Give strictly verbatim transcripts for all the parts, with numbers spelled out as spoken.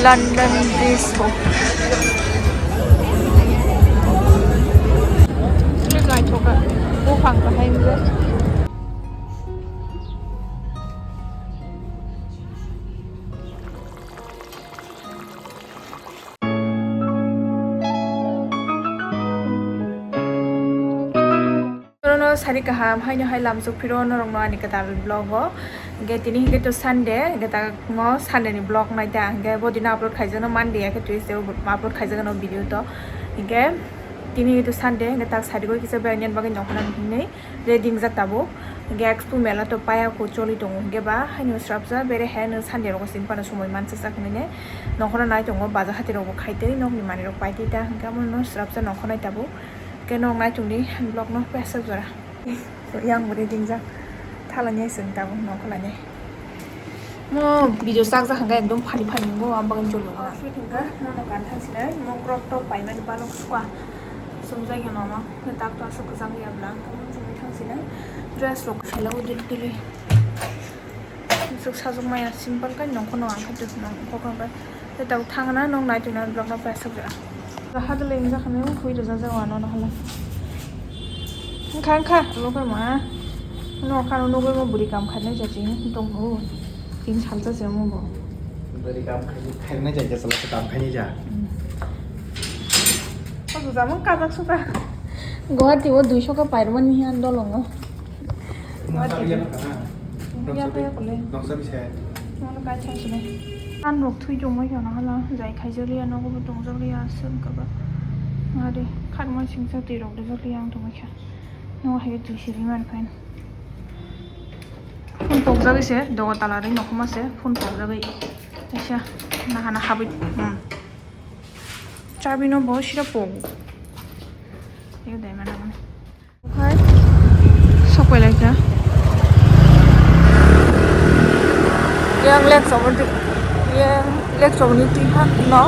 London Bridge bo. Naithoka. Buphang kahai wngkha. Norokno sari kaham, haino hai lamsok phiro norokno ani kwtal vlog o. Hingke tini hingke to Sunday, hingke ta mo Sunday ni vlog nai ta, hingke bo dino upload khaijakno Monday ya khe Tuesday o upload khaijakno video to. Hingke tini hingke to Sunday, hingke tak sari goi kisa bai nini bagwi nongkhorna hinwi ready wngjak tabuk. Hingke Expo mela to paya ko choli tongo, hingke ba haino srapsa bere haino Sunday rogo simi phano somoi mansa sak hinwi nongkhorna nai tongo, bajar hati rogo khai tei nokni manwi rok pai tei ta, hingke amo no srapsa nongkhornai tabuk. Khe nok naichung di vlog no pesa jora. Yang bwrwi dingjak. Thala ni seng tabuk nok khlai nai. Mo video sak jak hangka ekdom funny funny bo am bagwi jolo. Outfit hangka nono kan thang sinai mo crop top pai mani balok sukha. Sumjak ya mama. Ne tak to asuk kwchang ya bla. Sumjak thang sinai. Dress rok khela udil dili. Misuk sajwk maya simple kai nongkhorno ang khe nongkhor khe tei tabuk thangna nong nai tongna vlog no paisajak. Hadwlwi wngjakha nw hui rwjak jak ano hala. Wngkha wngkha lokha ma. Nokha no nugwi mo bwrwi kam khainai jachi tong o. Tin salsa se mo bo. Bwrwi kam khainai jachi sala se kam khainai ja. O jujamo kajak suka. Guwahati o duiso ka pairmani han dolongo. Noksa iya nokha na. Iya kaya kole. Noksa bisa. Nono kai chang sini. An rok thui jomai jana hala jai khaijak liya nogo bo tongjak liya aswk kaba. Ngari kharma singsa twi rok rijak liya ang tongmai kha. Nogo hai twi siri man phain. Phone pokjagwi se dogo tala ri nokhoma se phone pokjagwi. Kaisa nahana habwi. Hmm. Chabi no bo sira pogo. Iyo dai mana mana. Hai. Sok pai lai kha. Yang lek choboni, yang lek choboni twi phan no.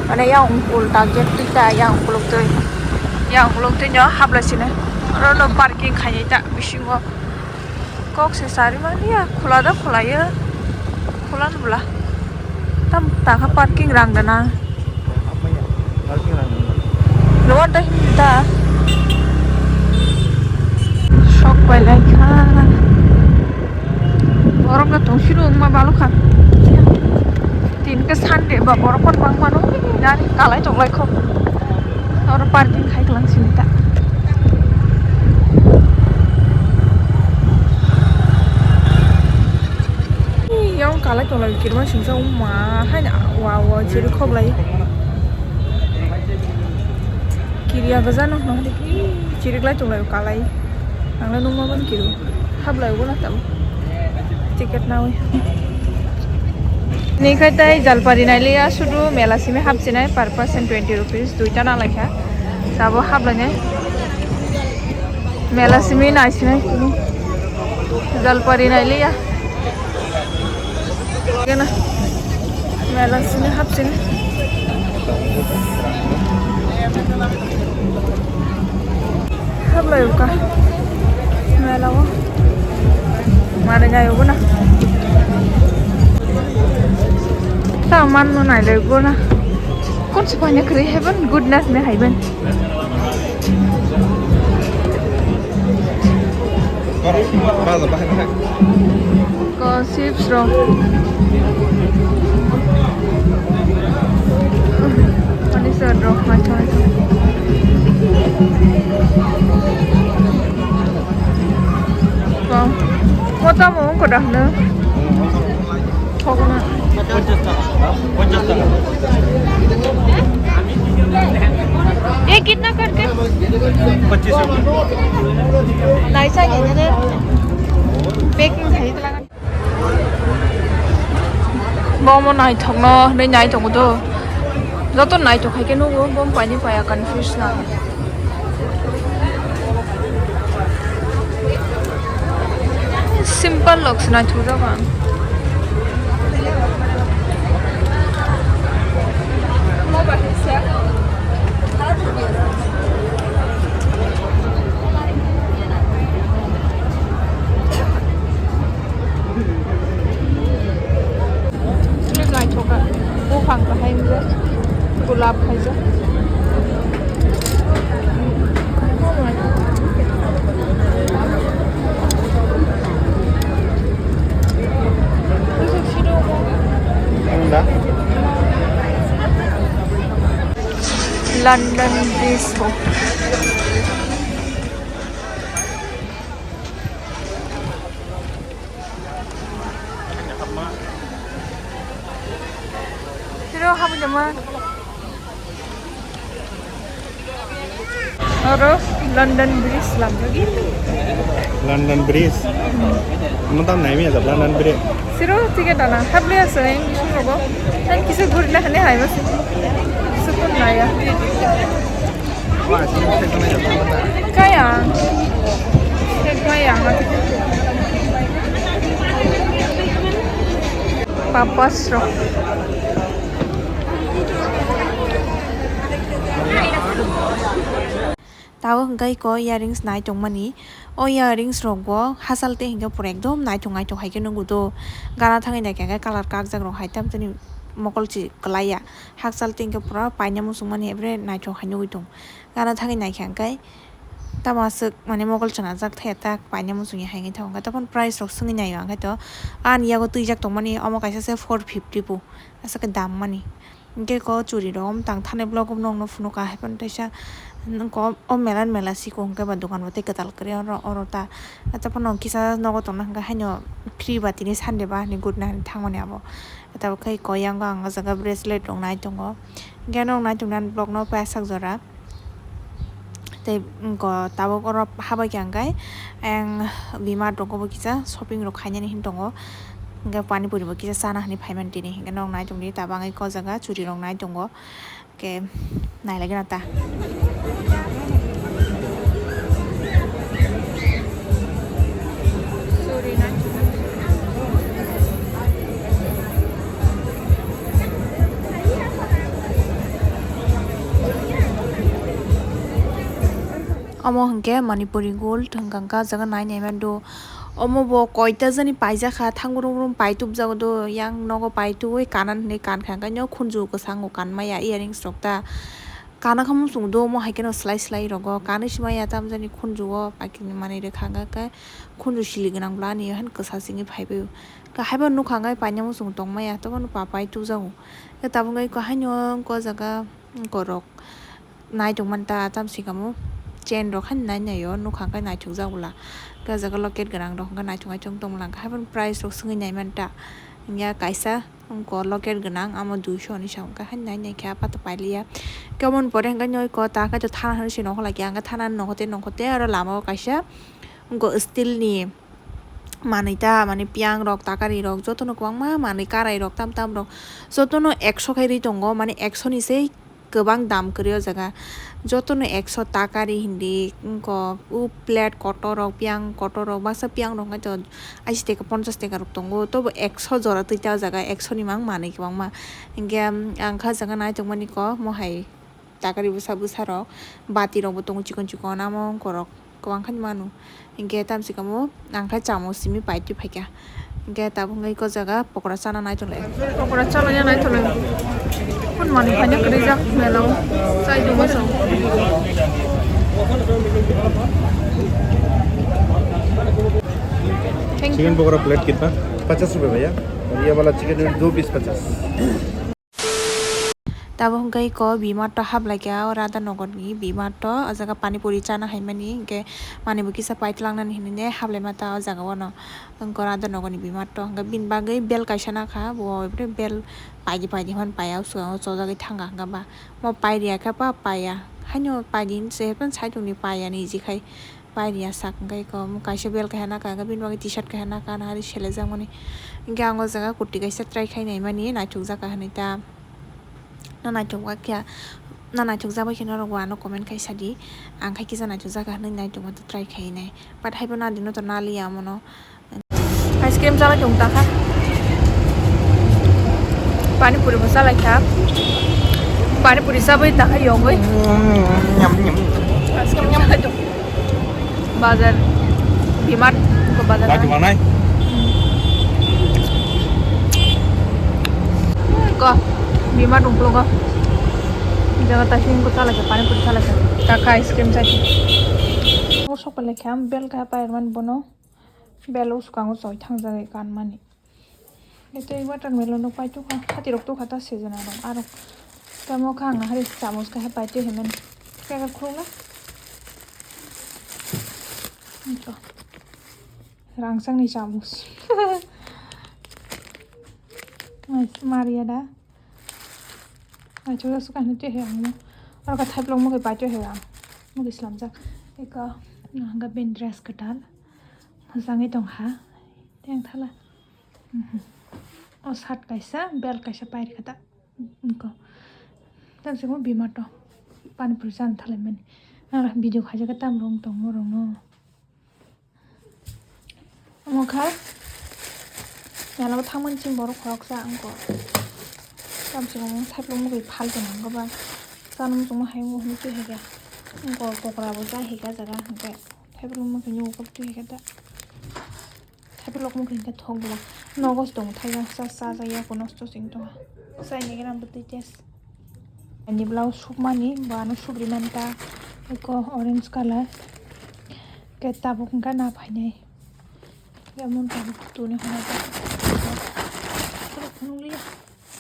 Mane yang ungkul ta gate twi ta yang ungkuluk twi. Yang ungkuluk twi no hablai sini. Oro no parking khai ta bisingo. Kok se sari mani ya, khula da khula ya. Khula no bwla. Tam ta kha parking rang da na. Parking rang da. Luan da hin da. Sok pai lai kha. Borok da tong siro wngma balo kha. Tin ke Sunday ba borok kon bang mano. Nari kalai tong lai kho. Oro parking khai klang sini ta. Yang kalai tong lai kirma singsa uma hai na wa wa chiri khok lai. Kiriya gaja no no de ki chiri lai tong lai kalai. Ang la nung ma ban kiru. Hap lai bo na tam. Ticket nawi. Ni khai tai Jalpari nailiya sudu mela simi hapsinai per person twenty rupees duita na laikha. Sabo haplainai. Mela simi naisinai. Jalpari nailiya. Gana. Mela sini hapsini. Hablai uka. Mela o. Mane ngai ugo na. Ta man no nai lai ugo na. Kon se panya kri heaven goodness ne haiben. Ko chips rok. Ani sa rok mai thai. Ko. Mo tamo ko dah na. ये कितना करके? पच्चीस रुपये। Naisa ni ne. Packing hai talaga. Bomo naithokno hinwi nai tongo do. Joto naithok hai khe nugo, bom paini paya confuse na. Simple lok se naithok jak ang. Naithok kha. Buphang Love khaijak. London Bridge. Siro habwi tongma. Oro London Bridge lamjak. London Bridge. Mo tam nai mi ajak London Bridge. Siro ticket ana habli ase, yang bisu logo. Yang kisa gurina hane hai basi. Sukun naya. Kaya. Kaya. Papas rok. Tabuk hwnkhe iko earrings nai tongmani. O earrings rok bo hachal tei hwnkhe pura ekdom naithok naithok hai khe nukgo do. Gana thangwi naikha hwnkhe colour kakjak rok hai tamtani mokol se kwlaiya. Hakchal tei hwnkhe pura paina muchungmani, ebere naithok hai nugwi tongo. Gana thangwi naikha hwnkhe tamo aswk mane mokol chwnajak thaya ta paina muchungya hai wngwi thango. Hwnkhe tei phano price rok swngwi naio hwnkhe to ani yago twijak tongmani omo kaisa se four fifty bo aswk khe dam mani. Hwnkhe ko churi rok mwtang thani vlog o nokno phunukha, haiphano teisa nokho o mela ni mela siko hwnkhe ba dokan bo tei kwtal kwrwi oro, oro ta. Haiphano kisa nogo tongna hwnkhe haino free ba tini Sunday ba hani gurina hani thangmani abo. Tabuk khe ko yango ang o jaga bracelet rok nai tongo. Hwnkhe nok nai tongna vlog no pasak jora. Tei, mm, ko tabuk oro habai khe ang khe, ang bima rok bo kisa shopping rok khainani hin tongo. Hwnkhe pani puri bo kisa chana hinwi phaimani tini. Hwnkhe nok nai tongdi, tabangwi ko jaga churi rok nai tongo. Hwnkhe nailaikheno ta. Omo hwnkhe Manipuri Gold hwnkha hwnkha, o jaga nai nai mando. Omo bo koita jani paijak kha, thang brum brum pai tubjak do, yang nogo pai tubui kanan hinwi kankha, hwnkhe nw khunju kwchang bo kanmaya, earrings rok ta. Kana khe muchung do, omo hai kheno slai slai rogo kanwi se maya, tamjani khunju o paikini manwi rwkha, hwnkhe khunju sili gwnang bwlani han kwsa singwi phaibai. Haibo nukha hwnkhe paina muchung tongmaya, tobono pa pai tubjago. Tabuk wngkha haino o jaga borok. Nai tongmani ta tamsi kamo chain rok han nai nai o nukha hwnkhe naithokjak bwla. Hwnkhe o jaga locket gwnang rok hwnkhe naithok naithok tong bwla hwnkhe haiboni price rok swngwi nai manta. Hwnkhe kaisa wngkha locket gwnang amo duiso hinwi sa hwnkhe han nai nai khe apato pailiya. Hwnkhe oboni pore hwnkhe noiko ta khe thana hinwi se nokho laikha hwnkhe thana nokho tei nokho tei oro lama o kaisa wngkha steel ni manwi ta mane piyang rok takari rok jotono kwbangma manwi karai rok tam tam rok jotono ekso khe ri tongo mane ekso ni sei. Kwbang dam kwrwi o jaga. Jotono ekso takari hindi wngkha o plate kotor rok, piyang kotor rok, baksa piyang rok wngkha to ashi taka ponchas taka rok tongo, tobo ekso jora twi ta o jaga, ekso ni mang manwi kwbangma. Hwnkhe ang kha jaga nai tongmani kok mohai takari bwsa bwsa rok, bati rok bo tongo chikon chikon, amo wngkha rok. Kwbang khe mano. Hwnkhe tamsi kamo ang khe chamung simi pai twi phaikha. Hwnkhe tabuk wngkha iko jaga pokora chana nai tonglaio. Pokora chana ya nai tonglaio. Kun mani phaina kwrwi jak mela o. Chai tongma chong. Thank you. Chicken pakora plate कितना? पचास रुपये भैया। और ये वाला चिकन दो पीस पचास। Tabuk hwnkhe iko B-Mart o hablai kha, o Radhanagar ni B-Mart o, o jaga pani puri chana hai mani, hwnkhe manwi bo kisa pai twlang nani hinwi ne hablai ma ta o jaga o no. Wngkha Radhanagar ni B-Mart o, hwnkhe bini bagwi bel kaisa nakha, bo bel paidi paidi hwn paiya, o swkang o chojagwi thangkha hwnkhe ba. Mo pai rwya khe ba paiya, haino paidi hinwi se hepan side ni paiya niji khai. Pai rwya sak hwnkhe iko kaisa bel kaisa nakha, hwnkhe bini bagwi T-shirt kaisa nakha, nahari selejak mani. Hwnkhe ang o jaga kurti kaisa try khai naimani, naithokjak kha hinwi ta. No naithokjak khe, no naithokjak bai khe norok bo ano comment khai sadi. Ang khai kisa naithokjak kha hinwi naithokma try khai nai. But haibo nadino to naliya omono. Ice cream chalai tong ta kha. Pani puri bo chalai kha. Pani puri chabai ta kha yogwi. Ice cream chalai tong. Bazar. B-Mart ko bazar. Lati manai. Ko B-Mart ungklo ko. Jaga ta sing ko chala khe pani puri chala khe. Kaka ice cream chai. O sok pale khe am bel kha pai man bono. Bel o swkango choi thangjagwi kanmani. Tei watermelon rok pai tukha, hati rok tukha ta sejana rok arok. Tamo kha ang hari chamos khe pai twi himani. Khe khe khulokla. Ito. Rangchakni chamos. Maria da. Ai, chukjak sukha hinwi twi hai ang. Oro khe thaiplok mugwi pai twi hai ang. Mugwi slamjak. Eko, hwnka bini dress kwtal. Mwchangwi tongkha. Tei ang thala. Mhm. O shirt kaisa, belt kaisa pai rikha ta. Eko. Tang simo bimato. Pani puri chan thalai mani. Nang video khaijak tam rong tongmo rong no. Omo kha, yanabo thangmani chini borok khoroksa wngkha. Tamsok omo thaiplok mugwi phal tongkha ba. Chana muchungma hai wngkha hwnwi twi hai khe. Wngkha kokra bo chai hai khe ah jaga hwnkhe. Thaiplok mugwi nukgo twi hai khe da. Thaiplok mugwi hwnkhe thok glak. Nogo se tongo thaijaksa chajak ya ko nosto se wng tongkha. Chaini gram bo twi test. Ani blouse sukmani, bo ano sugri manta, eko orange colour. Ke tabuk hwnka na phainai. Emon tabuk tuni hwnka ta. Tabuk phunukliya,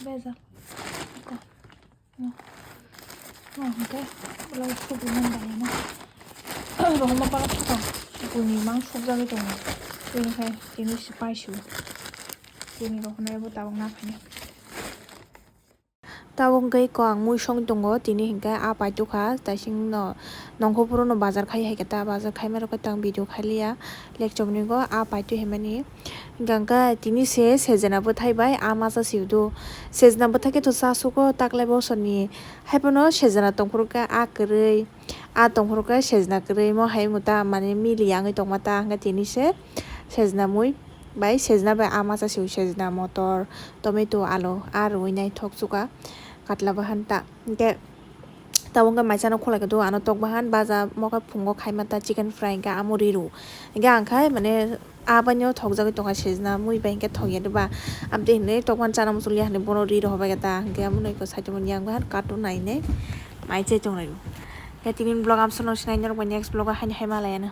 bejal. Eko. No. No, hwnke blouse sugri manta ano. Rohorma pala thokang. Buni mang sukjagwi tongo. Tini khai, tini se paisu. Tini rohorma ebo tabuk na phainai. Tabuk hwnkhe eko ang mui song tongo, tini hwnkhe ah paitokha, taising no nongkhor phuru no bazar khai hai khe ta, bazar khai ma rok khe ta ang video khai liya, lekchomni go ah paitwi hai mani. Hwnkhe tini se sejena bwthai bai ah masa se do, sejena bwthai khe to cha sugo taklai bosor ni, haiphano sejena tongphuru khe ah kwrwi. Ah tongphuru khe sejna kwrwi mo hai wngkha ta, mane mili ya wngwi tongma ta, hwnkhe tini se sejna mui bai sejna bai ah masa se sejna motor, tomato, alu ah rwui naithok chukha katla bahan ta. Hwnkhe tabuk hwnkhe maisa no khulai khe do ano tok bahan baja mokhe phungo khaima ta chicken fry hwnkhe amo ri rw hwnkhe ang khai mane. Ah, baino thokjagwi tongkha sejna, mui bai hwnkhe thokya de ba. Amtwi hinwi tokmani chana muchungya hinwi bono ri rohor bai khe ta. Hwnkhe amo nui ko side o yang bai han carton nai hinwi mai chai tong lai o. Hwnkhe tini vlog amsong no sinai norok bai next vlog o haino hai ma laya no.